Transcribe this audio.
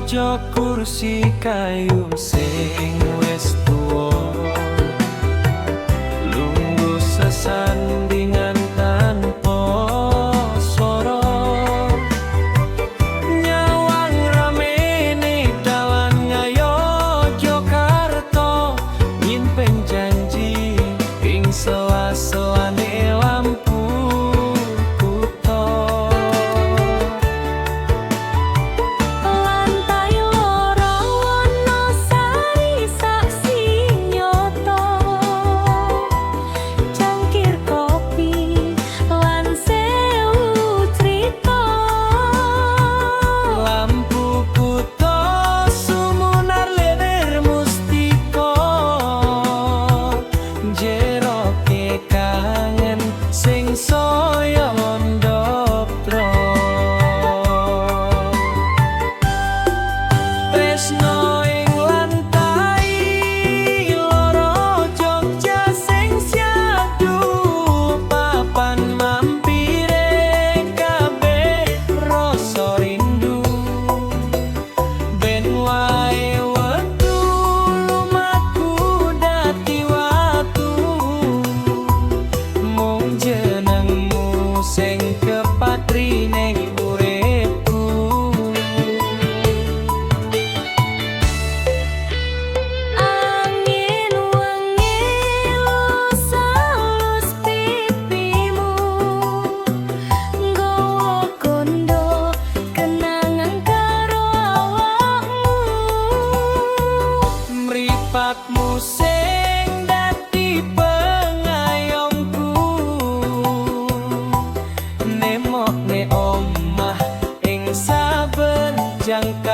Pojok kursi kayu sing wis tuwa, lungguh sesandingan tanpa swara, nyawang ramene dalan Ngayogyakarta, nyimpen janji ing sela-selane lampu kutha. Lantai loro Wonosari saksi nyoto, cangkir kopi lan sewu crita. Lampu kutha sumunar lir mustika, njeroke kangen sing saya ndopro. Tresno ing lantai loro Jogja sing syahdu, papan mampire kabeh rasa rindu. Ben wae wektu lumaku dadi watu, mung jenengmu sing kepatri ning uripku. Angin wengi elus-elus pipimu, nggawa kondo kenangan karo awakmu. Mripatmu sing dadi pengayomku, nemokne omah ing saben jangka.